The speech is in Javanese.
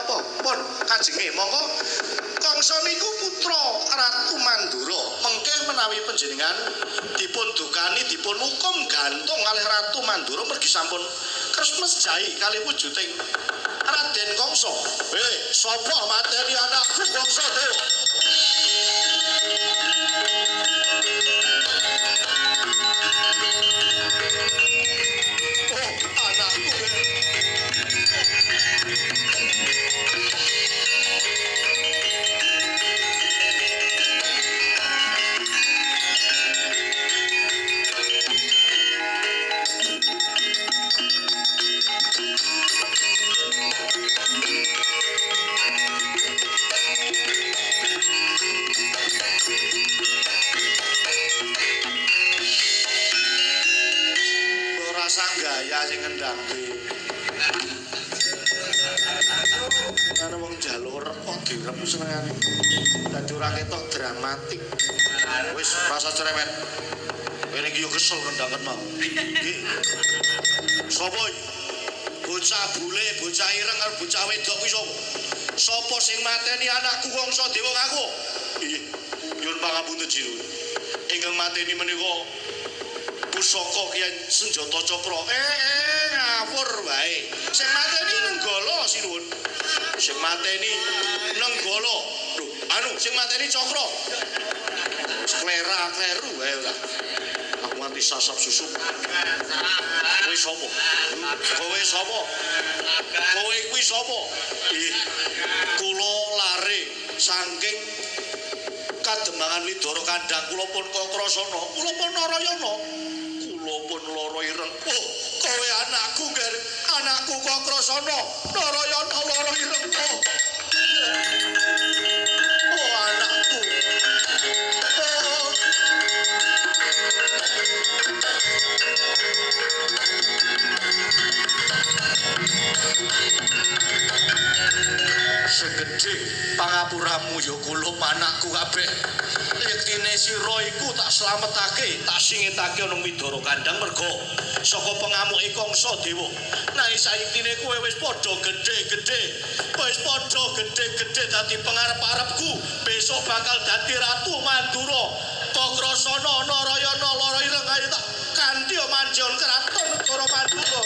Napa? Pun kajenge monggo Kangsa niku putra Ratu Mandura. Mengke menawi panjenengan dipun dukani dipun hukum gantung kalih Ratu Mandura mergi sampun kresmes jahi kalih wujuding Raden Kangsa. Sapa mateni anakku Kangsa Dewa? Oh, anakku. Ora sanggaya sing ngendangke. Ana wong njaluk rep kok direp senengane. Dadi ora ketok dramatik. Wis rasa cerewet. Kene iki yo kesel ngendangen mau. Nggih. Sopo iki? Bocah bule, bocah ireng karo bocah wedok kuwi sapa? Sapa sing mateni anakku Kangsa Dewa ngaku? Nggih. Nyuwun pangapunten Jiru. Ingkang mateni menika pusaka Kyai Senjata Cakra. Ngawur wae. Sing mateni Nenggala sinuwun. Sing mateni Nenggala. Lho, anu sing mateni Cakra. Klera-kleru wae ora. Aku nganti sasap susuk. Kowe sapa? Kowe sapa? Kowe kuwi sapa? Ih, kula lare saking Kademangan Widara Kandhang kula pun Kakrasana, kula pun Narayana. Kula pun lara ireng. Oh, kowe anakku, Ger. Anakku Kakrasana, Narayana lara ireng. Oh. Oh, anakku. Oh. Segede pangapuramu ya kula anakku kabeh. Yektine sira iku tak slametake, tak singitake ana Widara Kandhang merga saka pengamuke Kangsa Dewa. Nanging sayektine kowe wis padha gedhe-gedhe, wis padha gedhe-gedhe dadi pengarep-arepku, besok bakal dadi Ratu Mandura. Kakrasana Narayana lara ireng ayo tak kanthi manjon kraton negara Mandura.